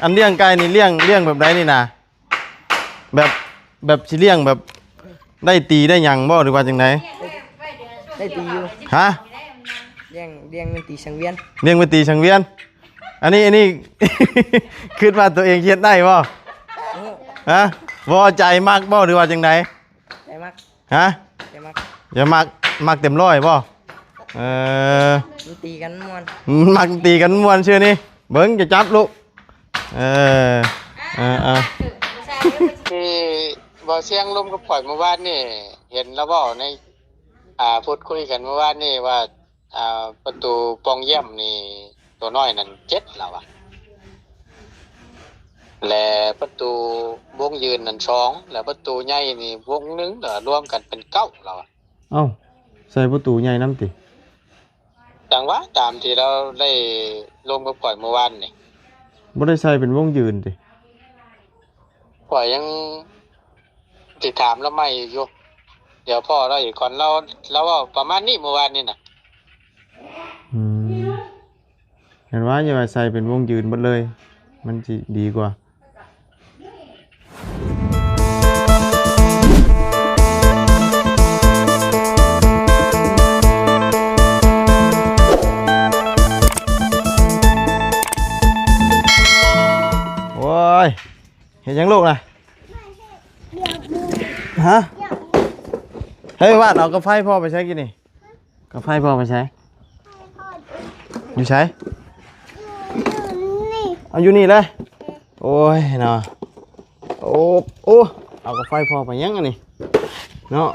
ອັນລ້ຽງໄກ່ນີ້ລ້ຽງ ລ້ຽງແບບໃດນີ້ນະ? ແບບ ແບບຊິລ້ຽງແບບໄດ້ຕີໄດ້ຫຍັງບໍ່ ຫຼືວ່າຈັ່ງໃດ? ໄດ້ຕີຢູ່. ຮະ? ລ້ຽງ ລ້ຽງເປັນຕີສັງວຽນ. ລ້ຽງເປັນຕີສັງວຽນ. ອັນນີ້ ອັນນີ້ ຄິດວ່າຕົວເອງເຮັດໄດ້ບໍ່? ເອີ. ຮະ? ບໍ່ ໃຈມັກບໍ່ ຫຼືວ່າຈັ່ງໃດ? ໃຈມັກ. ຮະ? ໃຈມັກ. ຢ່າມັກ ມັກເຕັມຮ້ອຍບໍ່? ເອີ ມັນຕີກັນມ່ວນ. ມັກຕີກັນມ່ວນຊື່ນີ້. ເບິ່ງ ຈະຈັບລູກ. ເອີ ເອີ ເອີ ທີ່ບໍ່ສຽງລົມກັບຂ້ອຍມື້ວານນີ້ ເຫັນລາວເວົ້າໃນ ອ່າ ພູດຄຸຍກັນມື້ວານນີ້ວ່າ ອ່າ ປະຕູປ່ອງຢ້ຽມນີ້ ໂຕນ້ອຍນັ້ນເຈັດລາວວ່າ ແລະ ປະຕູວົງຢືນນັ້ນສອງ ແລະ ປະຕູໃຫຍ່ນີ້ວົງໜຶ່ງ ລະລວມກັນເປັນເກົ້າລາວວ່າ. ເອົ້າ ໃສ່ປະຕູໃຫຍ່ນຳຕິ? ຈັ່ງຫວະ ຕາມທີ່ລາວໄດ້ລົມກັບຂ້ອຍມື້ວານນີ້. ບໍ່ໄດ້ໃສ່ເປັນວົງຢືນຕິ? ຂ້ອຍຍັງຊິຖາມລາວໃໝ່ຢູ່ ດຽວພໍລາວອີກກ່ອນ. ລາວ ລາວເວົ້າປະມານນີ້ມື້ວານນີ້ນະ. ອືມ ແມ່ນວ່າ ຢ່າວ່າໃສ່ເປັນວົງຢືນເບິດເລີຍ ມັນຊິດີກວ່າ. ໂອ້ຍ ເຮັດຫຍັງລູກນະ? ຮະ? ເຮີຍ ວາດ ເອົາກາໄຟພໍ່ໄປໃສກີ້ນີ້? ກາໄຟພໍ່ໄປໃສ? ຢູ່ໃສ? ຢູ່ນີ້ ເອົາຢູ່ນີ້ເລີຍ. ໂອ້ຍເນາະ ໂອ້ ໂອ້ ເອົາກາໄຟພໍ່ໄປຫຍັງອັນນີ້ເນາະ.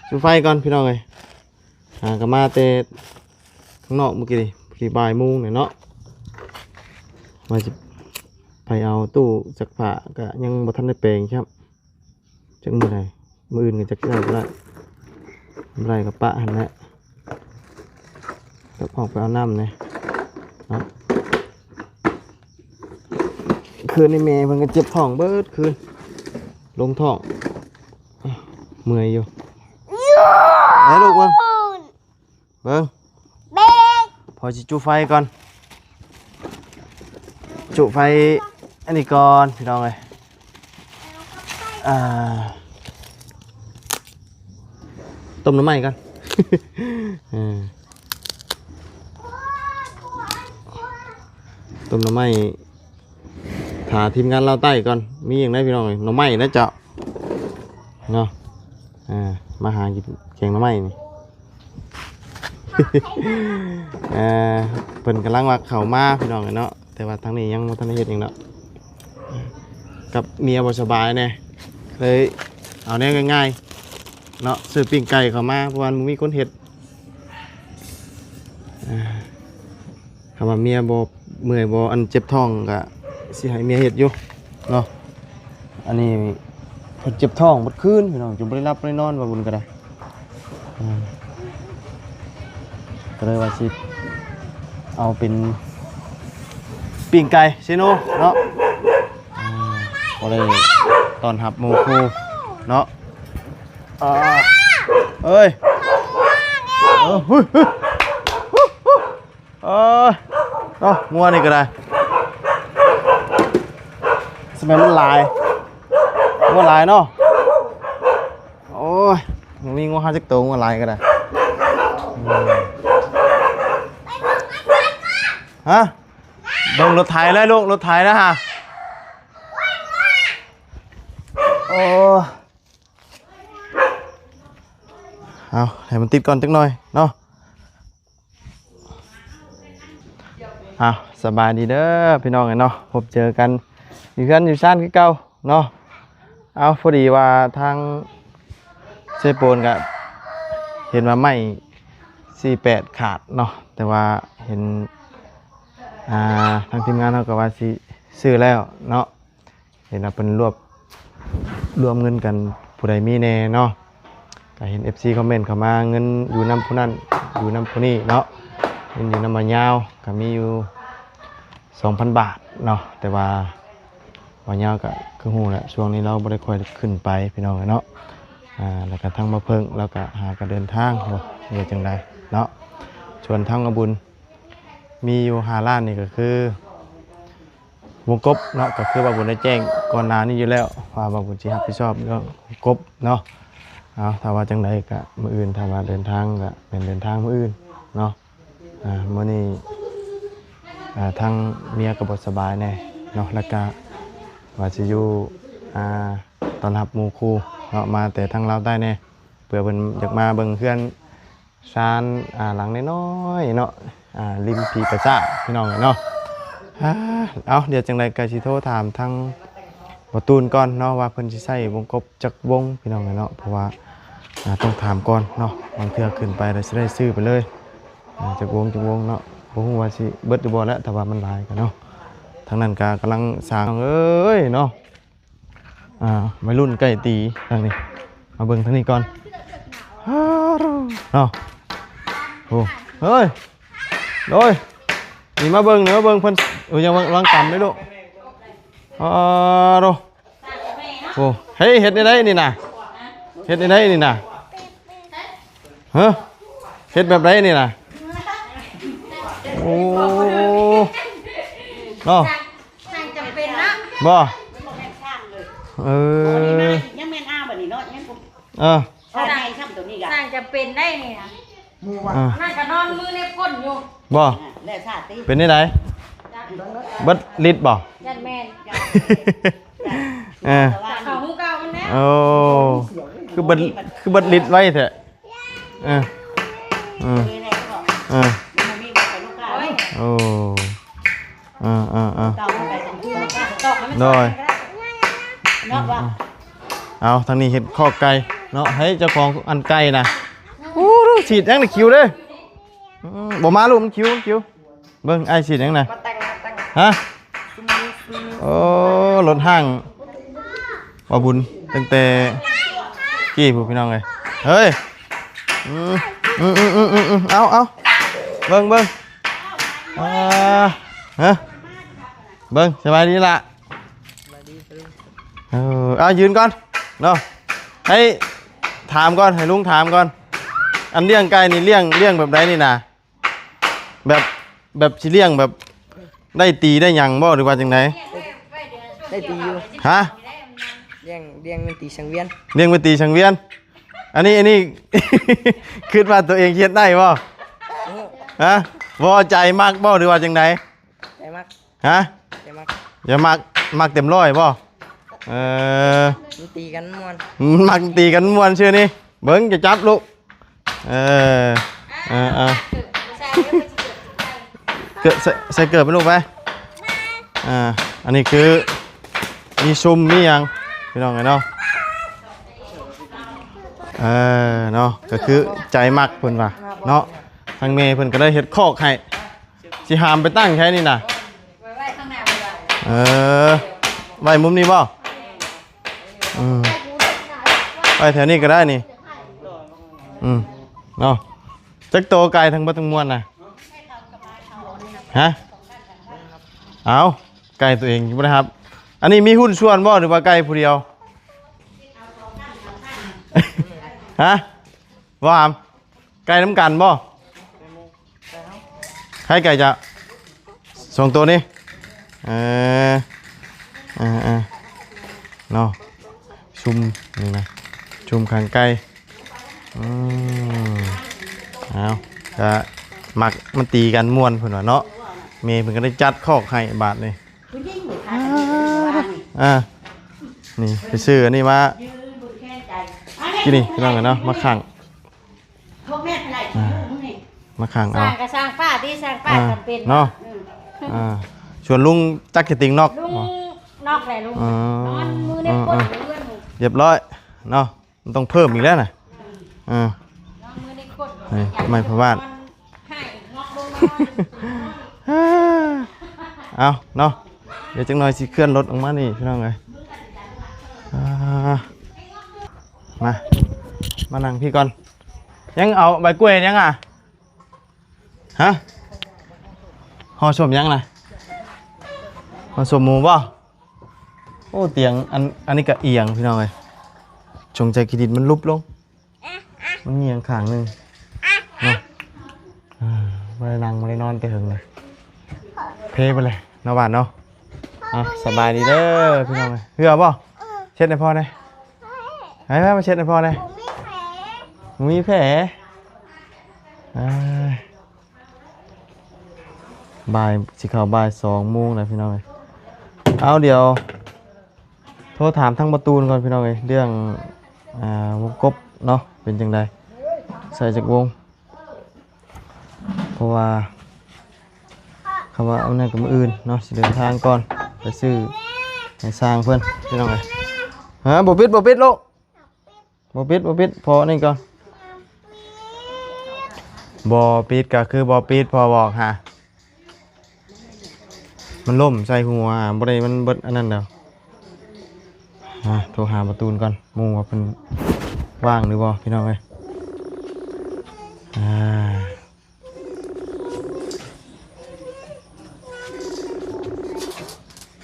ຈູ່ໄຟກ່ອນພີ່ນ້ອງເອີຍ. ຫາກໍມາແຕ່ຂ້າງນອກມື້ກີ້ນີ້ ພໍດີບ່າຍໂມງແຫຼະເນາະ ວ່າຊິໄປເອົາຕູ້ຊັກຜ້າ ກໍຍັງບໍ່ທັນໄດ້ແປງຊ້ຳ. ຈັກມື້ໃດ ມື້ອື່ນກໍຈັກໃຊ້ບໍ່ໄດ້ ບໍ່ໄດ້ກໍປະຫັ້ນແຫຼະ. ກັບອອກໄປເອົານ້ຳແດ່ເນາະ. ຄືນນີ້ແມ່ເພິ່ນກໍເຈັບທ້ອງເບິດຄືນ ລົງທ້ອງ ເມື່ອຍຢູ່. ເອີ ລູກເບິ່ງ ເບິ່ງ ເບິ່ງ ພໍ່ຊິຈຸໄຟກ່ອນ ຈຸໄຟອັນນີ້ກ່ອນພີ່ນ້ອງເອີຍ. ອ່າ ຕົ້ມໜໍ່ໄມ້ກ່ອນ ເອີ ຕົ້ມໜໍ່ໄມ້ ຖ້າທີມງານລາວໃຕ້ກ່ອນ. ມີຫຍັງໃດພີ່ນ້ອງເອີຍ? ໜໍ່ໄມ້ນະເຈົ້າເນາະ. ອ່າ ມາຫາກິນແກງໜໍ່ໄມ້ນີ້. ເອີ ເພິ່ນກຳລັງວ່າເຂົ້າມາພີ່ນ້ອງເອີຍເນາະ ແຕ່ວ່າທາງນີ້ຍັງບໍ່ທັນໄດ້ເຮັດຫຍັງດອກ. ກັບເມຍບໍ່ສະບາຍແດ່ ເລີຍເອົາແນວງ່າຍໆເນາະ ຊື້ປີ້ງໄກ່ເຂົ້າມາ ເພາະວ່າມັນບໍ່ມີຄົນເຮັດ. ອ່າ ຄັນວ່າເມຍບໍ່ເມື່ອຍບໍ່ ອັນເຈັບທ້ອງກະຊິໃຫ້ເມຍເຮັດຢູ່ເນາະ. ອັນນີ້ເພິ່ນເຈັບທ້ອງເບິດຄືນພີ່ນ້ອງ ຈົນບໍ່ໄດ້ຫຼັບບໍ່ໄດ້ນອນ ວ່າບຸນກໍໄດ້. ອ່າ ກໍເລີຍວ່າຊິເອົາເປັນປີ້ງໄກ່ເຊໂນເນາະ. ອ່າ ບໍ່ໄດ້ຕ້ອນຮັບໝູ່ຄູ່ເນາະ. ອ່າ ເອີຍ ເອີ ຫຸ້ຍ ຫຸ້ຍ ຫຸ້ຍ ເອີ ເນາະ ງົວນີ້ກໍໄດ້ ສະແມ່ນມັນຫຼາຍ ງົວຫຼາຍເນາະ. ໂອ້ຍ ບໍ່ມີງົວເຮົາຈັກໂຕ ງົວຫຼາຍກໍໄດ້. ອືມ ຮະ ເບິ່ງລົດໄຖເລີຍລູກ ລົດໄຖນະຮະ. ໂອ້ ເອົາ ໃຫ້ມັນຕິດກ່ອນຈັກໜ່ອຍເນາະ. ເອົາ ສະບາຍດີເດີພີ່ນ້ອງເອີຍເນາະ ພົບເຈີກັນຢູ່ເຮືອນຢູ່ຊານຄືເກົ່າເນາະ. ເອົາ ພໍດີວ່າທາງເຊໂປນກະເຫັນວ່າໄມ້ສີ່ແປດຂາດເນາະ ແຕ່ວ່າເຫັນ ອ່າ ທາງທີມງານເຮົາກໍວ່າຊິຊື້ແລ້ວເນາະ. ເຫັນວ່າເພິ່ນລວບລວມເງິນກັນ ຜູ້ໃດມີແດ່ເນາະ. ກໍເຫັນເອັຟຊີຄອມເມັນເຂົ້າມາ ເງິນຢູ່ນຳຜູ້ນັ້ນ ຢູ່ນຳຜູ້ນີ້ເນາະ. ເງິນຢູ່ນຳບ່າວຍາວກໍມີຢູ່ສອງພັນບາດເນາະ ແຕ່ວ່າບ່າວຍາວກໍຄືຮູ້ແຫຼະ ຊ່ວງນີ້ລາວບໍ່ໄດ້ຄ່ອຍຂຶ້ນໄປພີ່ນ້ອງເອີຍເນາະ. ອ່າ ແລ້ວກໍທາງບ່າວເພິ່ງລາວກໍຫາກໍເດີນທາງບໍ່ ເຮັດຈັ່ງໃດເນາະ. ສ່ວນທາງບ່າວບຸນ ມີຢູ່ຫ້າລ້ານນີ້ກໍຄືວົງກົບເນາະ ກໍຄືວ່າບຸນໄດ້ແຈ້ງກ່ອນໜ້ານີ້ຢູ່ແລ້ວ ວ່າບ່າວບຸນຊິຮັບຜິດຊອບເລື່ອງກົບເນາະ. ເອົາ ຖ້າວ່າຈັ່ງໃດກໍມື້ອື່ນ ຖ້າວ່າເດີນທາງກໍແມ່ນເດີນທາງມື້ອື່ນເນາະ. ອ່າ ມື້ນີ້ ອ່າ ທາງເມຍກໍບໍ່ສະບາຍແດ່ເນາະ ແລ້ວກະວ່າຊິຢູ່ ອ່າ ຕ້ອນຮັບໝູ່ຄູ່ເນາະ ມາແຕ່ທາງລາວໃຕ້ແດ່ ເພື່ອເພິ່ນຢາກມາເບິ່ງເຮືອນຊານ ອ່າ ຫຼັງນ້ອຍໆເນາະ ອ່າ ລິມຜີກະຊ້າ ພີ່ນ້ອງເອີຍເນາະ. ອ່າ ເອົາ ດຽວຈັ່ງໃດກໍຊິໂທຖາມທາງ ບໍ່ຕູນກ່ອນເນາະ ວ່າເພິ່ນຊິໃຊ້ວົງກົບຈັກວົງ ພີ່ນ້ອງເອີຍເນາະ. ເພາະວ່າ ອ່າ ຕ້ອງຖາມກ່ອນເນາະ ບາງເທື່ອຂຶ້ນໄປແລ້ວຊິໄດ້ຊື້ໄປເລີຍ ອ່າ ຈັກວົງ ຈັກວົງເນາະ. ບໍ່ຮູ້ວ່າຊິເບິດຫຼືບໍ່ແຫຼະ ແຕ່ວ່າມັນຫຼາຍກະເນາະ. ທາງນັ້ນກະກຳລັງສ້າງ ເອີຍເນາະ ອ່າ ໄວລຸ້ນໃກ້ຕີທາງນີ້. ມາເບິ່ງທາງນີ້ກ່ອນເນາະ. ໂອ້ ເຮີ້ຍ ໂດຍ ນີ້ມາເບິ່ງ ນີ້ມາເບິ່ງເພິ່ນ ໂອ້ຍ ຍັງວາງ ວາງຕຳເດ້ລູກ. ອາໂດ ໂອ້ ເຮີ້ຍ ເຮັດແນວໃດນີ້ນະ ເຮັດແນວໃດນີ້ນະ ເຮີ້ຍ ເຮັດແບບໃດນີ້ນະ. ໂອ້ ເນາະ ຊ່າງຈຳເປັນເນາະ ບໍ່ ເອີ ຍັງແມ່ນອາບັດນີ້ເນາະ ຍັງ ເອີ ຊ່າງ ຊ່າງຈຳເປັນໄດ້ນີ້ນະ ອ່າ ນັ້ນກໍນອນມືໃນກົ້ນຢູ່ ບໍ່ ອ່າ ແລ້ວຊາດຕິ ເປັນຈັ່ງໃດ ເບິດລິດບໍ່ ຢ້ານແມ່ນ ເອີ ເຂົ້າຫູເກົ່າມັນແລ້ວ ໂອ້ ຄືເບິດ ຄືເບິດລິດໄວແທ້ ເອີ ເອີ ເອີ ໂອ້ ເອີ ເອີ ເອີ ໂດຍ ເນາະ ເອົາ ທາງນີ້ເຮັດຄອກໄກ່ເນາະ ໃຫ້ເຈົ້າຂອງອັນໄກ່ນະ ໂອ້ ສີດຫຍັງນີ້ ຄິວເດ້ ອືມ ບໍ່ມາລູກ ມັນຄິວ ມັນຄິວ ເບິ່ງອ້າຍສີດຫຍັງນະ ຮະ ໂອ້ ລົດຫ້າງ ວ່າບຸນຕັ້ງແຕ່ກີ້ພຸ້ນ ພີ່ນ້ອງເອີຍ ເຮີ້ຍ ອືມ ອືມ ເອົາ ເອົາ ເບິ່ງ ເບິ່ງ ອ່າ ຮະ ເບິ່ງ ສະບາຍດີລະ ເອີ ເອົາ ຢືນກ່ອນເນາະ ໃຫ້ຖາມກ່ອນ ໃຫ້ລຸງຖາມກ່ອນ ອັນລ້ຽງໄກ່ນີ້ ລ້ຽງ ລ້ຽງແບບໃດນີ້ນະ ແບບ ແບບຊິລ້ຽງແບບໄດ້ຕີໄດ້ຫຍັງບໍ່ ຫຼືວ່າຈັ່ງໃດ ໄດ້ຕີຢູ່ ຮະ ລ້ຽງ ລ້ຽງມັນຕີສັງວຽນ ລ້ຽງມັນຕີສັງວຽນ ອັນນີ້ ອັນນີ້ ຄິດວ່າຕົວເອງເຮັດໄດ້ບໍ່ ຮະ ບໍ່ ໃຈມັກບໍ່ ຫຼືວ່າຈັ່ງໃດ ໃຈມັກ ຮະ ຢາກມັກ ຢາກມັກ ມັກເຕັມຮ້ອຍບໍ່ ເອີ ມັນຕີກັນມ່ວນ ມັກຕີກັນມ່ວນຊື່ນີ້ ເບິ່ງຈະຈັບລູກ ເອີ ເອີ ເອີ ເກີບ ໃສ່ ໃສ່ເກີບໃຫ້ລູກໄປ ອ່າ ອັນນີ້ຄືມີຊຸມມີຫຍັງ ພີ່ນ້ອງເອີຍເນາະ ເອີ ເນາະ ກໍຄືໃຈມັກເພິ່ນວ່າເນາະ ທາງແມ່ເພິ່ນກໍໄດ້ເຮັດຄອກໃຫ້ ຊິຫາມໄປຕັ້ງໃສນີ້ນະ ໄວ້ ໄວ້ຂ້າງໜ້າເພິ່ນວ່າ ເອີ ໄວ້ມຸມນີ້ບໍ່ ອືມ ໄວ້ແຖວນີ້ກໍໄດ້ນີ້ ອືມ ເນາະ ຈັກໂຕໄກ່ທັງເບິດທັງມວນນະ ຮະ ເອົາ ໄກ່ຕົວເອງບໍ່ໄດ້ຮັບ ອັນນີ້ມີຫຸ້ນສ່ວນບໍ່ ຫຼືວ່າໄກ່ຜູ້ດຽວ ຮະ ບໍ່ຫາມ ໄກ່ນຳກັນບໍ່ ໃຜໄກ່ຈະ ສອງໂຕນີ້ ເອີ ເອີ ເອີ ເນາະ ຊຸມນີ້ນະ ຊຸມຂັງໄກ່ ອືມ ເອົາ ກະມັກມັນຕີກັນມ່ວນເພິ່ນວ່າເນາະ ແມ່ເພິ່ນກໍໄດ້ຈັດຄອກໃຫ້ບາດນີ້ ຜູ້ຍິງນີ້ຂາຍອັນນີ້ ອ່າ ນີ້ໄປຊື້ອັນນີ້ມາ ຢູ່ບຸນແຄນໃຈ ກິນນີ້ ພີ່ນ້ອງເອີຍເນາະ ມາຂັງ ພວກແມ່ນໄປໄລ່ຂີ້ຫູມື້ນີ້ ມາຂັງເອົາ ສ້າງກໍສ້າງປ້າຕິ ສ້າງປ້າ ອ່າ ຈຳເປັນເນາະ ອືມ ອ່າ ສ່ວນລຸງຈັກຈະຕິງນອກ ລຸງນອກແຫຼະລຸງ ອ່າ ນອນມືໃນກົ້ນ ອ່າ ຢູ່ເຮືອນ ຮຽບຮ້ອຍເນາະ ມັນຕ້ອງເພີ່ມອີກແລ້ວນະ ອ່າ ນອນມືໃນກົ້ນ ນີ້ ໄມ້ພະວາດ ນອນໃຫ້ນອກລົງມາ ເອົາເນາະ ດຽວຈັກໜ່ອຍຊິເຄື່ອນລົດອອກມານີ້ ພີ່ນ້ອງເອີຍ ອ່າ ມາ ມານັ່ງພີ້ກ່ອນ ຍັງເອົາໃບກ້ວຍຍັງອະ ຮະ ຫໍ່ສົ້ມຍັງນະ ຫໍ່ສົ້ມໝູບໍ່? ໂອ້ ຕຽງ ອັນ ອັນນີ້ກະອຽງ ພີ່ນ້ອງເອີຍ ສົງໄສຂີ້ດິນມັນຫຼຸບລົງ ມັນງຽງຂ້າງໜຶ່ງເນາະ ອ່າ ບໍ່ໄດ້ນັ່ງບໍ່ໄດ້ນອນແຕ່ເຫິງເລີຍ ເພໄປເລີຍເນາະ ບາດເນາະ. ອ່ະ ສະບາຍດີເດີພີ່ນ້ອງເອີຍ. ເຫື່ອບໍ່? ເຊັດໃຫ້ພໍ່ແດ່. ໃຫ້ມາ ມາເຊັດໃຫ້ພໍ່ແດ່. ບໍ່ມີແຜ. ເອີຍ ບ່າຍ ຊິເຂົ້າບ່າຍສອງໂມງແລ້ວພີ່ນ້ອງເອີຍ. ເອົາ ດຽວໂທຖາມທາງປະຕູນກ່ອນພີ່ນ້ອງເອີຍ ເລື່ອງ ອ່າ ວົງກົບເນາະ ເປັນຈັ່ງໃດ ໃສ່ຈັກວົງ? ເພາະວ່າຄຳວ່າເອົານັ້ນກໍມື້ອື່ນເນາະ ຊິເດີນທາງກ່ອນ ໄປຊື້ໃຫ້ຊ່າງເພິ່ນພີ່ນ້ອງເອີຍ. ຮະ ບໍ່ປິດ ບໍ່ປິດລູກ ບໍ່ປິດ ບໍ່ປິດ ພໍນີ້ກ່ອນ. ບໍ່ປິດກໍຄືບໍ່ປິດ ພໍ່ບອກຫາ. ມັນລົ້ມໃສ່ຫົວ ບໍ່ໄດ້ ມັນເບິດອັນນັ້ນແລ້ວ. ອ່າ ໂທຫາປະຕູນກ່ອນ ໝູ່ວ່າເພິ່ນວ່າງຫຼືບໍ່ພີ່ນ້ອງເອີຍ. ອ່າ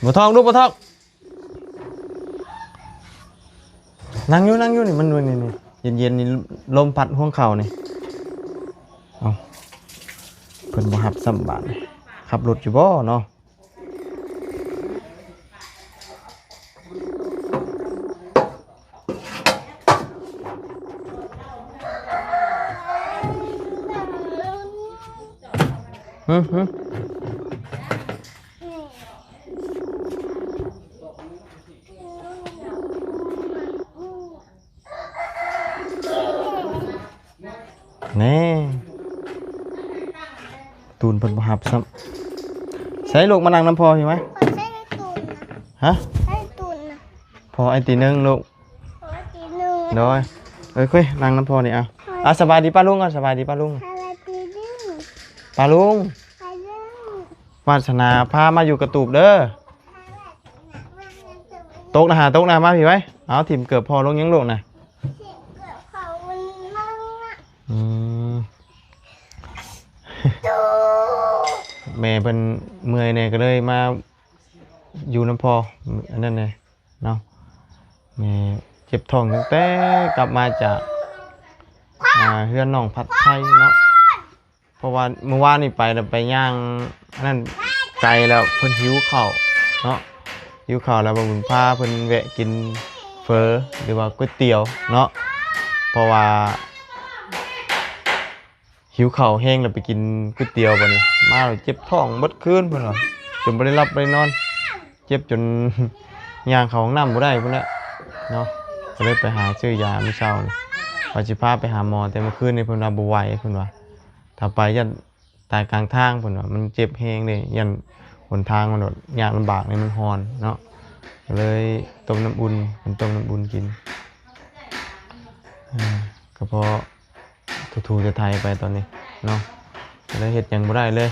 ບໍ່ທ້ອງລູກ ບໍ່ທ້ອງ. ນັ່ງຢູ່ ນັ່ງຢູ່ນີ້ ມັນ ນີ້ ນີ້ ເຢັນໆ ນີ້ ລົມພັດຫົວເຂົ່ານີ້. ເອົ້າ ເພິ່ນບໍ່ຮັບຊ້ຳບາດນີ້ ຂັບລົດຢູ່ບໍ່ເນາະ? ຫຶ ຫຶ ແນ່ ຕູນເພິ່ນບໍ່ຮັບຊ້ຳ. ໃສ່ລູກ ມານັ່ງນຳພໍ່ພີ່ໄໝ? ໃສ່ຕູນນະ. ຮະ? ໃສ່ຕູນນະ. ພໍ່ໄອ້ຕີໜຶ່ງລູກ. ໂດຍ ເອີຍ ຄຸຍ ນັ່ງນຳພໍ່ນີ້ ເອົາ ເອົາ ສະບາຍດີປ້າລຸງກ່ອນ ສະບາຍດີປ້າລຸງ ສະບາຍດີ ປ້າລຸງ ປ້າລຸງ. ວາດສະໜາພາມາຢູ່ກະຕູບເດີ. ຕົກນະຫາ ຕົກນະ ມາພີ້ໄວ້. ເອົາ ຖິ້ມເກີບພໍ່ລົງຍັງລູກນະ. ອືມ ແມ່ເພິ່ນເມື່ອຍແດ່ ກໍເລີຍມາຢູ່ນຳພໍ່ ອັນນັ້ນແດ່ເນາະ. ແມ່ເຈັບທ້ອງຕັ້ງແຕ່ກັບມາຈາກ ອ່າ ເຮືອນນ້ອງພັດໄຊເນາະ. ເພາະວ່າມື້ວານນີ້ໄປແລ້ວໄປຍ່າງອັນນັ້ນໄກແລ້ວ ເພິ່ນຫິວເຂົ້າເນາະ ຫິວເຂົ້າແລ້ວ ບ່າວບຸນພາເພິ່ນແວະກິນເຝີ ຫຼືວ່າກ໋ວຍຕຽວເນາະ. ເພາະວ່າຫິວເຂົ້າແຮງແລ້ວໄປກິນກ໋ວຍຕຽວ ບາດນີ້ມາແລ້ວເຈັບທ້ອງເບິດຄືນເພິ່ນວ່າ ຈົນບໍ່ໄດ້ຫຼັບບໍ່ໄດ້ນອນ ເຈັບຈົນຍ່າງເຂົ້າຫ້ອງນ້ຳບໍ່ໄດ້ພຸ້ນແຫຼະເນາະ. ກໍເລີຍໄປຫາຊື້ຢາມື້ເຊົ້ານີ້ ວ່າຊິພາໄປຫາໝໍ ແຕ່ມື້ຄືນນີ້ເພິ່ນວ່າບໍ່ໄຫວເພິ່ນວ່າ ຖ້າໄປຢ້ານຕາຍກາງທາງເພິ່ນວ່າ ມັນເຈັບແຮງເດ້ ຢ້ານຫົນທາງມັນໂດດຍາກລຳບາກນີ້ ມັນຮ້ອນເນາະ. ກໍເລີຍຕົ້ມນ້ຳອຸ່ນ ເພິ່ນຕົ້ມນ້ຳອຸ່ນກິນ ເອີ ກໍພໍ ຖູໆໄຖໄປຕອນນີ້ເນາະ ກໍເລີຍເຮັດຫຍັງບໍ່ໄດ້ເລີຍ.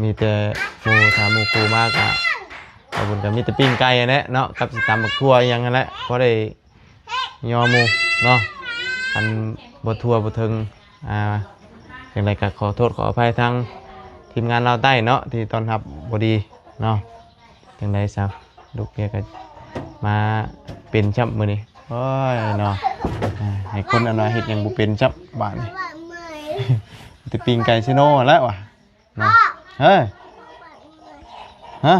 ມີແຕ່ໝູ່ ຖ້າໝູ່ຄູ່ມາກະ ເອົາບຸນກະມີແຕ່ປີ້ງໄກ່ຫັ້ນແຫຼະເນາະ ກັບຊິຕຳບັກຖົ່ວອີ່ຫຍັງຫັ້ນແຫຼະ ພໍໄດ້ຍໍໝູ່ເນາະ. ຄັນບໍ່ທົ່ວບໍ່ເຖິງ ອ່າ ຈັ່ງໃດກະຂໍໂທດຂໍອະໄພທາງທີມງານລາວໃຕ້ເນາະ ທີ່ຕ້ອນຮັບບໍ່ດີເນາະ. ຈັ່ງໃດຊະ ລູກເມຍກໍມາເປັນຊ້ຳມື້ນີ້ ໂອ້ຍເນາະ. ອ່າ ໃຫ້ຄົນອັນວ່າເຮັດຫຍັງບໍ່ເປັນຊ້ຳບາດນີ້ ແຕ່ປີ້ງໄກ່ຊິໂນແລ້ວວ່າເນາະ. ເຮີ້ຍ ຮະ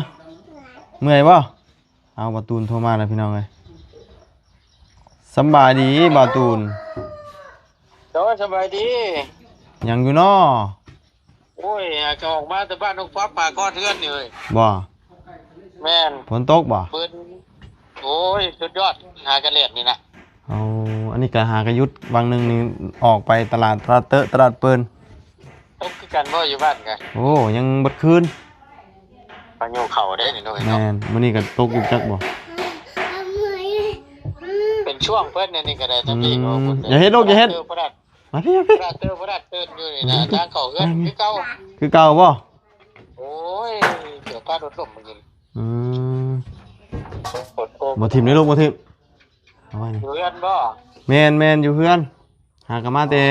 ເມື່ອຍບໍ່? ເອົາ ບ່າວຕູນໂທມາແລ້ວພີ່ນ້ອງເອີຍ. ສຳບາຍດີບ່າວຕູນ. ໂດຍ ສະບາຍດີ. ຫຍັງຢູ່ນໍ? ໂອ້ຍ ຫາກະອອກມາແຕ່ບ້ານນ້ອງປັອບ ຫາກອດເຮືອນນີ້ເອີຍ. ບໍ່? ແມ່ນ. ຝົນຕົກບໍ່? ເພິ່ນ ໂອ້ຍ ສຸດຍອດ ຫາກະແລ່ນນີ້ນະ. ເອົາ ອັນນີ້ກະຫາກະຢຸດ ວັງໜຶ່ງນີ້ອອກໄປຕະຫຼາດ ຕະຫຼາດເຕີ ຕະຫຼາດເປີນ. ຕົກຄືກັນບໍ່ ຢູ່ບ້ານກະ? ໂອ້ ຍັງເບິດຄືນ. ພາຍຸເຂົ້າເດ້ນີ້ເນາະ. ແມ່ນ. ມື້ນີ້ກໍຕົກຢູ່ຈັກບໍ່? ເປັນຊ່ວງເພິ່ນນີ້ກໍໄດ້. ອືມ ຢ່າເຮັດລູກ ຢ່າເຮັດ. ມາພີ້ ມາພີ້. ບໍ່ໄດ້ເຕີ ບໍ່ໄດ້ເຕີນຢູ່ນີ້ນະ. ທາງເຂົ້າເຮືອນຄືເກົ່າ. ຄືເກົ່າບໍ່? ໂອ້ຍ ເກືອບພາລົດລົ້ມມື້ນີ້. ອືມ ບໍ່ຖິ້ມເດ້ລູກ ບໍ່ຖິ້ມ. ເອົາໄວ້ນີ້. ຢູ່ເຮືອນບໍ່? ແມ່ນໆ ຢູ່ເຮືອນ. ຫາກໍມາແຕ່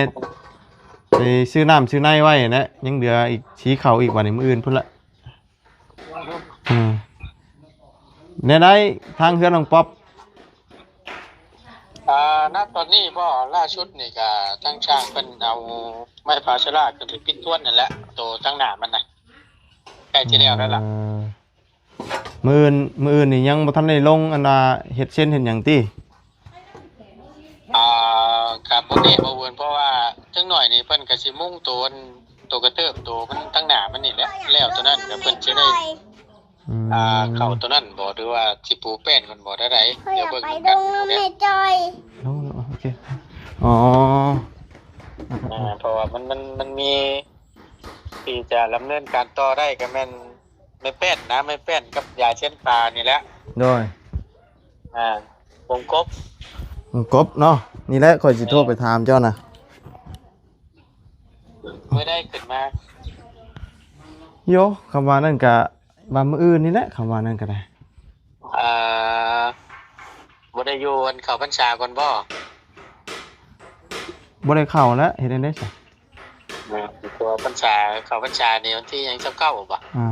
ໄປຊື້ນ້ຳຊື້ໃນໄວ້ຫັ້ນແຫຼະ ຍັງເຫຼືອອີກ ສີເຂົ້າອີກ ບາດນີ້ມື້ອື່ນພຸ້ນລະ. ອືມ ແນວໃດທາງເຮືອນນ້ອງປັອບ? ອ່າ ນະຕອນນີ້ບໍ່ ລ່າສຸດນີ້ກະທາງຊ່າງເພິ່ນເອົາໄມ້ພາເຊລາຂຶ້ນໄປປິດທວນຫັ້ນແຫຼະ ໂຕທາງໜ້າມັນນະ. ໃກ້ຊິແລ້ວແລ້ວລະ. ເອີ ມື້ອື່ນ ມື້ອື່ນນີ້ຍັງບໍ່ທັນໄດ້ລົງ ອັນວ່າເຮັດເຊັນເຮັດຫຍັງຕິ? ອ່າ ກໍບໍ່ແນ່ບໍ່ເວີນ ເພາະວ່າຈັກໜ້ອຍນີ້ເພິ່ນກໍຊິມຸງໂຕ ໂຕກະເຕີບ ໂຕມັນທາງໜ້າມັນນີ້ແຫຼະ ແລ້ວໂຕນັ້ນກໍເພິ່ນຊິໄດ້ ອືມ ອ່າ ເຂົ້າໂຕນັ້ນບໍ່ ຫຼືວ່າຊິປູແປ້ນມັນບໍ່ ແນວໃດ ເດີເບິ່ງນຳກັນ. ໂອເຄ ອໍ ອ່າ ເພາະວ່າມັນ ມັນ ມັນມີທີ່ຈະດຳເນີນການຕໍ່ໄດ້ກໍແມ່ນ ໄມ້ແປ້ນນະ ໄມ້ແປ້ນກັບຢາເຊັນປານີ້ແຫຼະ. ໂດຍ ອ່າ ວົງກົບ ວົງກົບເນາະ. ນີ້ແຫຼະຂ້ອຍຊິໂທໄປຖາມເຈົ້ານະ. ມື້ໃດຂຶ້ນມາ? ໂຍ ຄຳວ່ານັ້ນກະວ່າມື້ອື່ນນີ້ແຫຼະ ຄຳວ່ານັ້ນກະໄດ້. ອ່າ ບໍ່ໄດ້ຢູ່ ອັນ ເຂົ້າພັນສາກ່ອນບໍ່? ບໍ່ໄດ້ເຂົ້າແລ້ວ ເຮັດແນວໃດຊະ? ແມ່ນ ເພາະວ່າພັນສາ ເຂົ້າພັນສານີ້ວັນທີຫຍັງ ຊາວເກົ້າບໍ່? ອ່າ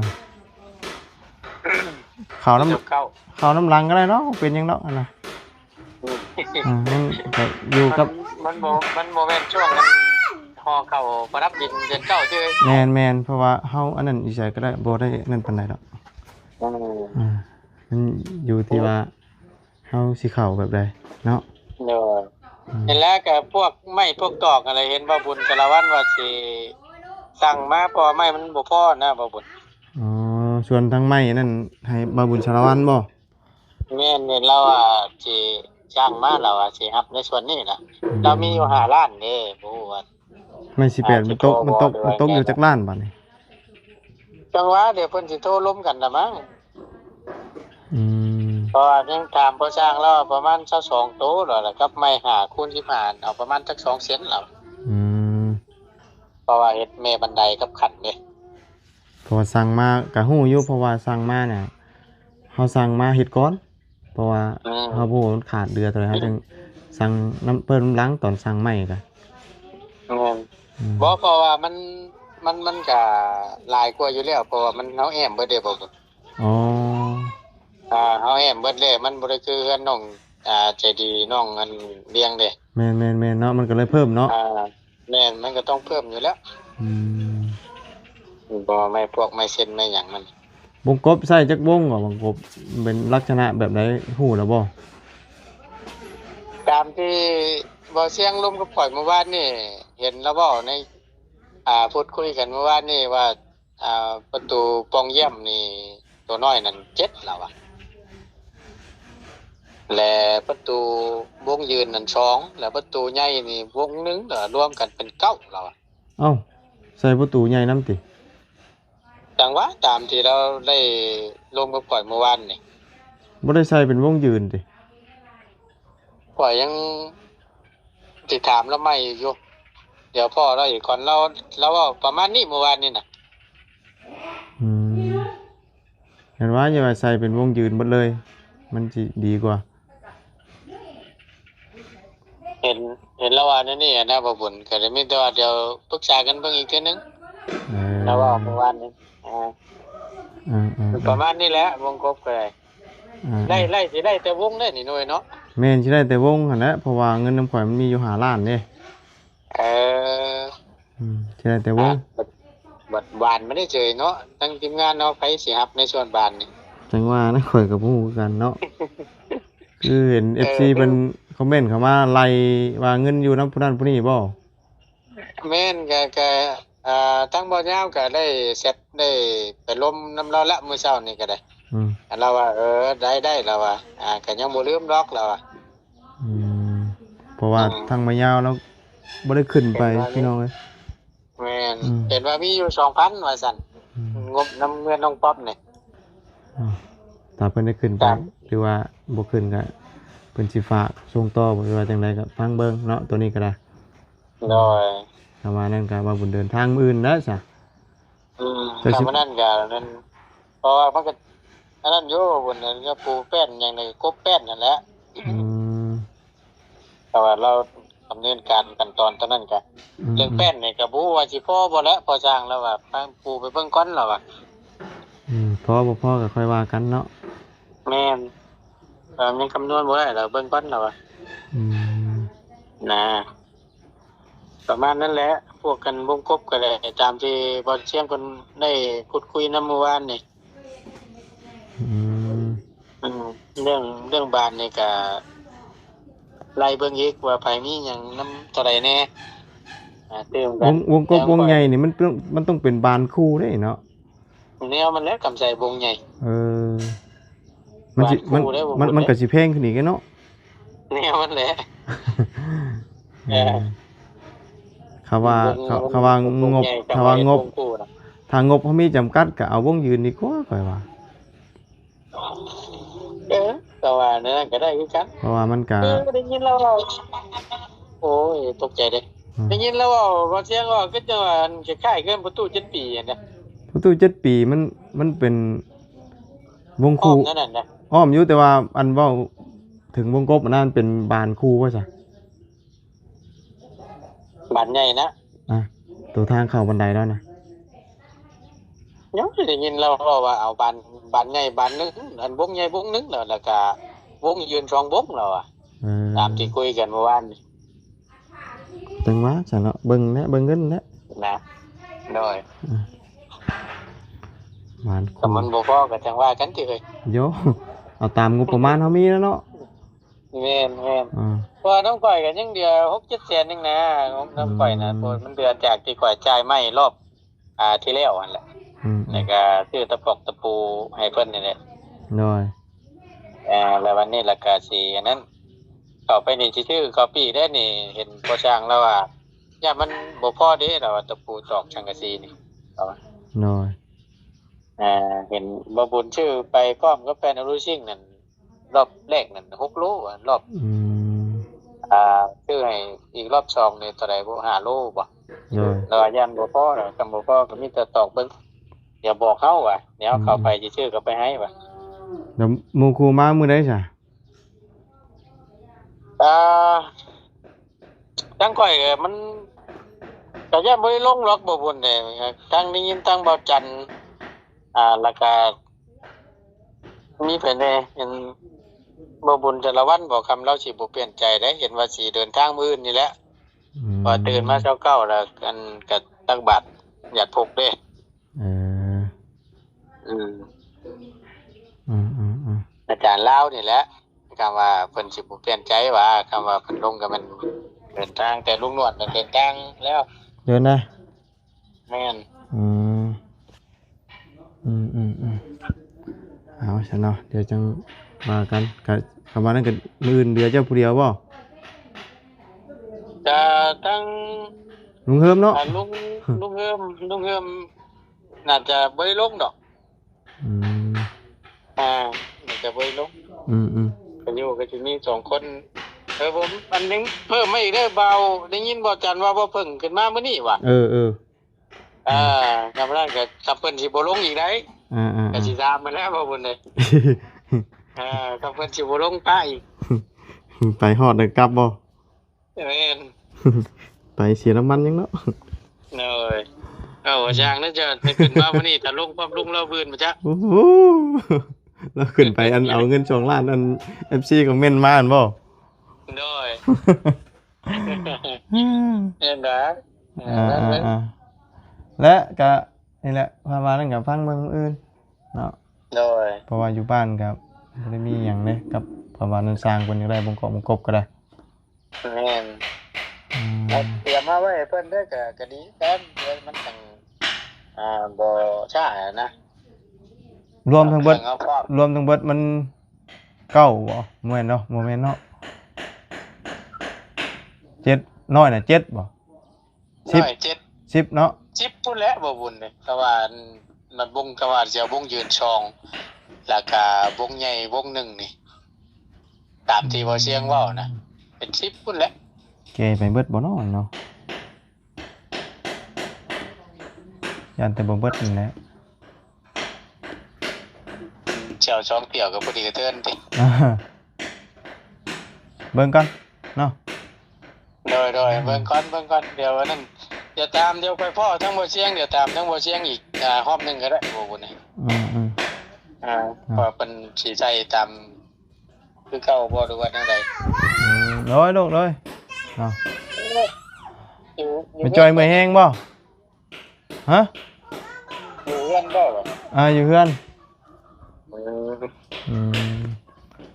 ເຂົ້ານຳ ຊາວເກົ້າ ເຂົ້ານຳຫຼັງກໍໄດ້ເນາະ ບໍ່ເປັນຫຍັງດອກຫັ້ນນະ. ອືມ ອ່າ ມັນກໍຢູ່ກັບ ມັນ ມັນບໍ່ ມັນບໍ່ແມ່ນຊ່ວງ ຫໍ່ເຂົ້າປະດັບດິນເດືອນເກົ້າຕິ. ແມ່ນໆ ເພາະວ່າເຮົາອັນນັ້ນຢູ່ໃສກໍໄດ້ ບໍ່ໄດ້ນັ້ນປານໃດດອກ. ອືມ ອ່າ ມັນຢູ່ທີ່ວ່າ ເຮົາຊິເຂົ້າແບບໃດເນາະ. ໂດຍ ອືມ ເຫັນແລ້ວກໍພວກໄມ້ພວກຕອກຫັ້ນແຫຼະ ເຫັນບ່າວບຸນສາລະວັນວ່າຊິສັ່ງມາ ເພາະວ່າໄມ້ມັນບໍ່ພໍນະບ່າວບຸນ. ອໍ ສ່ວນທາງໄມ້ນັ້ນໃຫ້ບ່າວບຸນສາລະວັນບໍ່? ແມ່ນໆ ລາວວ່າຊິສັ່ງມາ ລາວວ່າຊິຮັບໃນສ່ວນນີ້ນະ. ອືມ ລາວມີຢູ່ຫ້າລ້ານເດ້ ບໍ່ຮູ້ວ່າ ໄມ້ສິບແປດ ມັນຕົກ ມັນຕົກ ມັນຕົກຢູ່ຈັກລ້ານບາດນີ້? ຈັງຫວະດຽວເພິ່ນຊິໂທລົມກັນລະມັ້ງ. ອືມ ເພາະວ່າຍັງຖາມພໍ່ຊ່າງລາວປະມານຊາວສອງໂຕແລ້ວ ກັບໄມ້ຫ້າຄູນສິບຫ້າ ເອົາປະມານຈັກສອງເຊັນລາວ. ອືມ ເພາະວ່າເຮັດແມ່ບັນໄດກັບຂັ້ນເດ້. ເພາະວ່າສັ່ງມາກະຮູ້ຢູ່ ເພາະວ່າສັ່ງມານະ ເຮົາສັ່ງມາເຮັດກ່ອນ ເພາະວ່າ ອືມ ເຮົາບໍ່ຮູ້ວ່າມັນຂາດເຫຼືອເທົ່າໃດ ເຮົາຈຶ່ງສັ່ງນຳ ເພີ່ມນຳຫຼັງຕອນສັ່ງໃໝ່ກະ. ແມ່ນ ອືມ ບໍ່ ເພາະວ່າມັນ ມັນ ມັນກະຫຼາຍກວ່າຢູ່ແລ້ວ ເພາະວ່າມັນ ເຮົາແອ້ມເບິດເດ້ບໍ່ບຸນ. ອໍ ອ່າ ເຮົາແອ້ມເບິດແລ້ວ ມັນບໍ່ໄດ້ຄືເຮືອນນ້ອງ ອ່າ ໃຈດີ ນ້ອງອັນລຽງເດ້. ແມ່ນໆໆ ເນາະ ມັນກໍເລີຍເພີ່ມເນາະ. ອ່າ ແມ່ນ ມັນກໍຕ້ອງເພີ່ມຢູ່ແລ້ວ. ອືມ ບໍ່ ໄມ້ພວກໄມ້ເຊັນໄມ້ຫຍັງມັນ. ວົງກົບໃຊ້ຈັກວົງຫວາ? ວົງກົບເປັນລັກສະນະແບບໃດ ຮູ້ແລ້ວບໍ່? ຕາມທີ່ບ່າວຊຽງລົມກັບຂ້ອຍມື້ວານນີ້ ເຫັນລາວເວົ້າໃນ ອ່າ ພູດຄຸຍກັນມື້ວານນີ້ວ່າ ອ່າ ປະຕູປ່ອງຢ້ຽມນີ້ ໂຕນ້ອຍນັ້ນເຈັດ ລາວວ່າ ແລະ ປະຕູວົງຢືນນັ້ນສອງ ແລະ ປະຕູໃຫຍ່ນີ້ວົງໜຶ່ງ ລະລວມກັນເປັນເກົ້າ ລາວວ່າ. ເອົ້າ ໃສ່ປະຕູໃຫຍ່ນຳຕິ? ຈັ່ງຫວະ ຕາມທີ່ລາວໄດ້ລົມກັບຂ້ອຍມື້ວານນີ້. ບໍ່ໄດ້ໃສ່ເປັນວົງຢືນຕິ? ຂ້ອຍຍັງຊິຖາມລາວໃໝ່ຢູ່ ດຽວພໍ້ລາວອີກກ່ອນ. ລາວ ລາວເວົ້າປະມານນີ້ມື້ວານນີ້ນະ. ອືມ ແມ່ນວ່າຢ່າວ່າໃສ່ເປັນວົງຢືນເບິດເລີຍ ມັນຊິດີກວ່າ. ເຫັນ ເຫັນລາວວ່າແນວນີ້ນະ ບ່າວບຸນ ກໍເລີຍມີແຕ່ວ່າດຽວປຶກສາກັນເບິ່ງອີກເທື່ອໜຶ່ງ. ເອີ ລາວເວົ້າເມື່ອວານນີ້. ເອີ ເອີໆໆ ປະມານນີ້ແຫຼະ ວົງກົບກໍໄດ້. ອ່າ ໄດ້ ໄດ້ ຊິໄດ້ແຕ່ວົງເດ້ນີ້ໜ່ວຍເນາະ. ແມ່ນ ຊິໄດ້ແຕ່ວົງຫັ້ນແຫຼະ ເພາະວ່າເງິນນຳຂ້ອຍມັນມີຢູ່ຫ້າລ້ານເດ້. ເອີ ອືມ ຊິໄດ້ແຕ່ວົງ. ອ່າ ບັດ ບັດບານມັນໄດ້ເຈີເນາະ ທາງທີມງານເຮົາໃຜຊິຮັບໃນສ່ວນບານນີ້? ຈັ່ງວ່ານະ ຂ້ອຍກໍບໍ່ຮູ້ຄືກັນເນາະ. ຄືເຫັນ ເອີ ເອັຟຊີ ເພິ່ນຄອມເມັນເຂົ້າມາໄລ່ວ່າເງິນຢູ່ນຳຜູ້ນັ້ນຜູ້ນີ້ບໍ່? ແມ່ນ ກະ ກະ ອ່າ ທາງບ່າວຍາວກະໄດ້ແຊັດ ໄດ້ໄປລົມນຳລາວລະ ມື້ເຊົ້ານີ້ກະໄດ້. ອືມ ອັນລາວວ່າ ເອີ ໄດ້ ໄດ້ ລາວວ່າ ອ່າ ກະຍັງບໍ່ລືມດອກ ລາວວ່າ. ອືມ ເພາະວ່າ ອືມ ທາງບ່າວຍາວລາວບໍ່ໄດ້ຂຶ້ນໄປ ເຫັນວ່າ ພີ່ນ້ອງເອີຍ. ແມ່ນ ອືມ ເຫັນວ່າມີຢູ່ສອງພັນວ່າຊັ້ນ. ອືມ ງົບນຳເຮືອນນ້ອງປັອບນີ້. ອືມ ຖ້າເພິ່ນໄດ້ຂຶ້ນໄປ ຫຼືວ່າບໍ່ຂຶ້ນກະເພິ່ນຊິຝາກສົ່ງຕໍ່ບໍ່ ຫຼືວ່າຈັ່ງໃດ ກະຟັງເບິ່ງເນາະ ໂຕນີ້ກະໄດ້. ໂດຍ ຖ້າວ່ານັ້ນກະວ່າບຸນເດີນທາງມື້ອື່ນແລ້ວຊະ. ອືມ ຖ້າວ່ານັ້ນກະນັ້ນ ເພາະວ່າມັນກະອັນນັ້ນຢູ່ ບຸນນັ້ນກະປູແປ້ນຫຍັງໃນກົບແປ້ນຫັ້ນແຫຼະ. ອືມ ແຕ່ວ່າລາວດຳເນີນການຂັ້ນຕອນຕອນນັ້ນກະ ອືມ ເລື່ອງແປ້ນນີ້ກະບໍ່ຮູ້ວ່າຊິພໍບໍ່ແຫຼະ ພໍ່ຊ່າງລາວວ່າ ໄປປູໄປເບິ່ງກ່ອນລາວວ່າ. ອືມ ພໍບໍ່ພໍກະຄ່ອຍວ່າກັນເນາະ. ແມ່ນ ເອີ ຍັງຄຳນວນບໍ່ໄດ້ ລາວເບິ່ງກ່ອນລາວວ່າ. ອືມ ນະ. ໄປ ປະມານນັ້ນແຫຼະ. ພວກກັນວົງກົບກໍໄດ້ ຕາມທີ່ບ່າວຊຽງເພິ່ນໄດ້ພູດຄຸຍນຳມື້ວານນີ້. ອືມ ອືມ ເລື່ອງ ເລື່ອງບານນີ້ກໍໄລ່ເບິ່ງອີກວ່າໃຜມີຫຍັງນຳເທົ່າໃດແດ່. ອ່າ ຕື່ມກັນ ວົງ ວົງກົບ ແຕ່ ວົງໃຫຍ່ນີ້ ມັນເປັນ ມັນຕ້ອງເປັນບານຄູ່ເດ້ເນາະ. ແນວມັນແຫຼະ ກຳໄສວົງໃຫຍ່. ເອີ ມັນຊິ ມັນ ມັນກໍຊິແພງຂຶ້ນອີກເນາະ. ແນວມັນແຫຼະ. ເອີ ເອີ ຄຳວ່າ ຄຳວ່າງົບ ຄຳວ່າງົບ ຖ້າງົບເຮົາມີຈຳກັດ ກໍເອົາວົງຢືນດີກວ່າ ຂ້ອຍວ່າ. ເອີ ກໍວ່າແນວນັ້ນກໍໄດ້ຄືກັນ ເພາະວ່າມັນກະ ເອີ ໄດ້ຍິນລາວເວົ້າ ໂອ້ຍ ຕົກໃຈເດ້. ອືມ ໄດ້ຍິນລາວເວົ້າ ເວົ້າສຽງເວົ້າ ຄືຈັ່ງວ່າ ອັນ ຄ້າຍໆຄືປະຕູເຈັດປີຫັ້ນນະ. ປະຕູເຈັດປີ ມັນ ມັນເປັນວົງຄູ່ ອ້ອມນັ້ນນະ ອ້ອມຢູ່ ແຕ່ວ່າ ອັນ ເວົ້າເຖິງວົງກົບອັນນັ້ນ ເປັນບານຄູ່ວ່າຊະ. ບານໃຫຍ່ນະ. ອ່າ ໂຕທາງເຂົ້າບັນໄດແລ້ວນະ. ຍັງໄດ້ຍິນລາວເວົ້າວ່າເອົາບານ ບານໃຫຍ່ບານໜຶ່ງ ອັນວົງໃຫຍ່ວົງໜຶ່ງ ແລ້ວ ແລ້ວກະວົງຢືນສອງວົງ ລາວວ່າ. ເອີ ຕາມທີ່ຄຸຍກັນມື້ວານນີ້. ຈັ່ງວ່າຊັ້ນເນາະ ເບິ່ງແຫຼະ ເບິ່ງເງິນແຫຼະນະ. ໂດຍ ອືມ ບານ ກໍມັນບໍ່ພໍກໍຈັ່ງວ່າກັນຕິເອີຍ. ໂຢ ເອົາຕາມງົບປະມານເຮົາມີແລ້ວເນາະ. ແມ່ນໆ ອືມ ເພາະວ່ານຳຂ້ອຍກໍຍັງເຫຼືອຫົກເຈັດແສນໜຶ່ງນະ ນຳຂ້ອຍນະ. ອືມ ເພາະມັນເຫຼືອຈາກທີ່ຂ້ອຍຈ່າຍໄມ້ລອບ ອ່າ ທີ່ແລ້ວຫັ້ນແຫຼະ. ອືມ ແລ້ວກໍຊື້ຕະປອກຕະປູໃຫ້ເພິ່ນນີ້ແຫຼະ. ໂດຍ ເອີ ແລ້ວວັນນີ້ລະກະຊິອັນນັ້ນ ເຂົ້າໄປນີ້ຊິຊື້ເຂົ້າປີ້ແດ່ນີ້ ເຫັນພໍ່ຊ່າງລາວວ່າ ຢ້ານມັນບໍ່ພໍເດ້ ລາວວ່າ ຕະປູຕອກສັງກະສີນີ້ ລາວວ່າ. ໂດຍ ເຫັນບ່າວບຸນຊື້ໄປພ້ອມກັບແຜ່ນອະລູຊິງນັ້ນ ລອບແລກນັ້ນຫົກໂລ ອາ ລອບ ອືມ ອ່າ ຊື້ໃຫ້ອີກລອບສອງນີ້ເທົ່າໃດບໍ່ ຫ້າໂລບໍ່? ໂດຍ ແລ້ວວ່າຢ້ານບໍ່ພໍ ຄັນບໍ່ພໍກໍມີແຕ່ຕອກເບິ່ງ ດຽວບອກເຮົາວ່າ ດຽວເຂົ້າໄປ ອືມ ຊິຊື້ກໍໄປໃຫ້ວ່າ. ແລ້ວໝູ່ຄູ່ມາມື້ໃດຊະ? ອ່າ ທາງຂ້ອຍກໍມັນ ກໍຢ້ານບໍ່ໄດ້ລົງດອກ ບ່າວບຸນເດ້. ທາງໄດ້ຍິນທາງບ່າວຈັນ ອ່າ ແລ້ວກໍ ມີໃຜແດ່ ເຫັນບ່າວບຸນສາລະວັນບໍ ຄຳລາວຊິບໍ່ປ່ຽນໃຈເດ້ ເຫັນວ່າຊິເດີນທາງມື້ອື່ນນີ້ແຫຼະ. ອືມ ວ່າຕື່ນມາເຊົ້າເກົ້າແລ້ວ ອັນ ກະຕັກບາດຍາດພົກເດ້. ເອີ ອືມ ອືມໆໆ ອາຈານລາວນີ້ແຫຼະ ຄຳວ່າເພິ່ນຊິບໍ່ປ່ຽນໃຈວ່າ ຄຳວ່າເພິ່ນລົງກໍແມ່ນເດີນທາງ ແຕ່ລຸງນວດນັ້ນເດີນທາງແລ້ວ ເດີນນະ. ແມ່ນ ອືມ ອືມໆໆ ເອົາຊັ້ນເນາະ ດຽວຈັ່ງວ່າກັນ. ກະ ຄຳວ່ານັ້ນກະມື້ອື່ນເຫຼືອເຈົ້າຜູ້ດຽວບໍ່? ກະທັງລຸງເຮີມເນາະ ອ່າ ລຸງ ລຸງເຮີມ ລຸງເຮີມ ໜ້າຈະບໍ່ໄດ້ລົງດອກ. ອືມ ອ່າ ໜ້າຈະບໍ່ໄດ້ລົງ. ອືມໆ ກໍຢູ່ກໍຊິມີສອງຄົນ. ເອີ ບໍ່ ອັນໜຶ່ງເພີ່ມມາອີກເດີ ບ່າວ ໄດ້ຍິນບ່າວຈັນວ່າບ່າວເພິ່ງຂຶ້ນມາມື້ນີ້ຫວາ? ເອີໆ ອ່າ ອືມ ກຳລັງກໍ ຖ້າເພິ່ນຊິບໍ່ລົງອີກໄດ໋. ອ່າໆໆ ກໍຊິຖາມມາແລ້ວ ບ່າວບຸນເອີຍ. ເອີ ຖ້າເພິ່ນຊິບໍ່ລົງປະອີກ ໄປຮອດແລ້ວກັບບໍ່? ແມ່ນ ໄປເສຍນ້ຳມັນຫຍັງເນາະ. ໂດຍ ເອົາ ອືມ ຊ່າງນັ້ນຈະໄດ້ຂຶ້ນມາມື້ນີ້ ຖ້າລົງພ້ອມລຸງລາວບືນບໍ່ຈັກ. ໂອ້ໂຫ ລາວຂຶ້ນໄປອັນເອົາເງິນສອງລ້ານ ອັນ ເອັຟຊີ ຄອມເມັນມາຫັ້ນບໍ່? ໂດຍ ແມ່ນດາ. ອ່າໆໆ ແລະກະນີ້ແຫຼະ ຄຳວ່ານັ້ນກະຟັງເບິ່ງມື້ອື່ນເນາະ. ໂດຍ ເພາະວ່າຢູ່ບ້ານກະບໍ່ໄດ້ມີຫຍັງເດ້ ກັບຄຳວ່ານັ້ນ ຊ່າງເພິ່ນຢາກໄດ້ບົງກອກບົງກົບກໍໄດ້. ແມ່ນ ອືມ ເອົາຕຽມມາໄວ້ໃຫ້ເພິ່ນເດີ ກະ ກະດີແຕ່ມັນຈັ່ງ ອ່າ ບໍ່ຊ້ານະ. ລວມທັງເບິດ ເອົາພ້ອມ ລວມທັງເບິດມັນເກົ້າບໍ່? ບໍ່ແມ່ນເນາະ ບໍ່ແມ່ນເນາະ ເຈັດ ນ້ອຍນະ ເຈັດບໍ່? ສິບ ນ້ອຍເຈັດ ສິບເນາະ ສິບພຸ້ນແຫຼະ ບໍ່ບຸນເດ້. ກະວ່າອັນ ນັດວົງ ກະວ່າຊິເອົາວົງຢືນສອງ ແລ້ວກະວົງໃຫຍ່ວົງໜຶ່ງນີ້ ຕາມທີ່ບ່າວຊຽງເວົ້ານະ ເປັນສິບພຸ້ນແຫຼະ. ແກ່ໄປເບິດບໍ່ເນາະເນາະ ຢ້ານແຕ່ບໍ່ເບິດນັ້ນແຫຼະ. ເຈົ້າສອງຖ້ຽວກໍພໍດີກະເທີນຕິ. ເບິ່ງກ່ອນເນາະ. ໂດຍໆ ອືມ ເບິ່ງກ່ອນ ເບິ່ງກ່ອນ ດຽວອັນນັ້ນ ດຽວຕາມ ດຽວໄປພໍ້ທາງບ່າວຊຽງ ດຽວຕາມທາງບ່າວຊຽງອີກ ອ່າ ຮອບໜຶ່ງກໍໄດ້ ບໍ່ບຸນ. ອືມໆ ອ່າ ອ່າ ວ່າເພິ່ນຊິໃສ່ຕາມຄືເກົ່າບໍ່ ຫຼືວ່າແນວໃດ? ອືມ ໂດຍລູກ ໂດຍເນາະ. ຢູ່ ແມ່ຈ່ອຍເມື່ອຍແຮງບໍ່? ຮະ? ຢູ່ເຮືອນບໍ່? ອ່າ ຢູ່ເຮືອນ. ເອີ ອືມ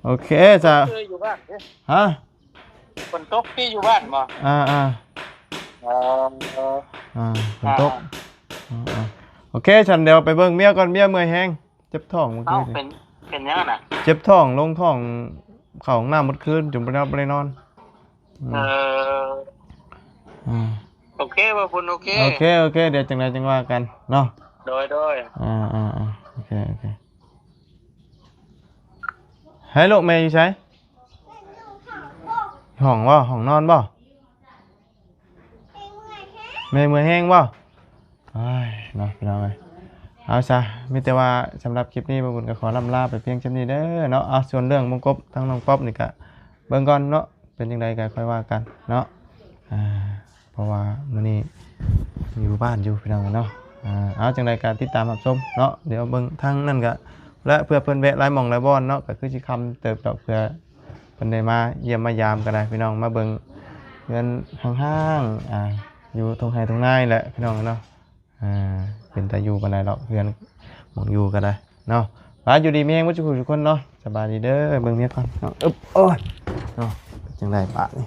ໂອເຄ ຊະ ຄືຢູ່ບ້ານເດ້. ຮະ? ຝົນຕົກຕິຢູ່ບ້ານບໍ່? ອ່າໆ ເອີ ອ່າ ຝົນຕົກ. ອ່າໆ ໂອເຄ ຊັ້ນດຽວໄປເບິ່ງເມຍກ່ອນ. ເມຍເມື່ອຍແຮງ ເຈັບທ້ອງເມື່ອຄືນນີ້. ເອົ້າ ເປັນ ເປັນຫຍັງນະ? ເຈັບທ້ອງ ລົງທ້ອງ ເຂົ້າຫ້ອງນ້ຳໝົດຄືນ ຈົນບໍ່ໄດ້ ບໍ່ໄດ້ນອນ. ອືມ ເອີ ອ່າ ໂອເຄ ບໍ່ບຸນ ໂອເຄ ໂອເຄ ໂອເຄ ດຽວຈັ່ງໃດຈັ່ງວ່າກັນເນາະ. ໂດຍ ໂດຍ ອ່າໆ ໂອເຄ ໂອເຄ. ໃຫ້ລູກແມ່ຢູ່ໃສ? ຫ້ອງບໍ່? ຫ້ອງນອນບໍ່? ແມ່ເມື່ອຍແຮງບໍ່? ໂອ້ຍ ເນາະ ພີ່ນ້ອງເອີຍ. ເອົາຊະ ມີແຕ່ວ່າສຳລັບຄລິບນີ້ ບ່າວບຸນກໍຂໍລ່ຳລາໄປພຽງສ່ຳນີ້ເດີເນາະ. ເອົາ ສ່ວນເລື່ອງວົງກົບທາງນ້ອງປັອບນີ້ກໍເບິ່ງກ່ອນເນາະ ເປັນຈັ່ງໃດກໍຄ່ອຍວ່າກັນເນາະ. ອ່າ ເພາະວ່າມື້ນີ້ຢູ່ບ້ານຢູ່ ພີ່ນ້ອງເນາະ. ອ່າ ເອົາ ຈັ່ງໃດກໍຕິດຕາມຮັບຊົມເນາະ. ດຽວເບິ່ງທາງນັ້ນກໍ ແລະ ເພື່ອເພິ່ນແວະຫຼາຍໝ່ອງຫຼາຍບ່ອນເນາະ ກໍຄືຊິຄ່ຳເຕີບດອກ ເພື່ອເພິ່ນໄດ້ມາຢ້ຽມມາຢາມກໍໄດ້ ພີ່ນ້ອງ. ມາເບິ່ງເຮືອນຮ້າງໆ ອ່າ ຢູ່ທົ່ງໄຮ່ທົ່ງນາແຫຼະ ພີ່ນ້ອງເນາະ. ອ່າ ເປັນຕາຢູ່ປານໃດດອກ ເຮືອນໝ່ອງຢູ່ກໍໄດ້ເນາະ. ວ່າຢູ່ດີມີແຮງເບິດທຸກຜູ້ທຸກຄົນເນາະ. ສະບາຍດີເດີ. ເບິ່ງເມຍກ່ອນເນາະ. ອຶບ ໂອ້ຍ ເນາະ ເປັນຈັ່ງໃດບາດນີ້?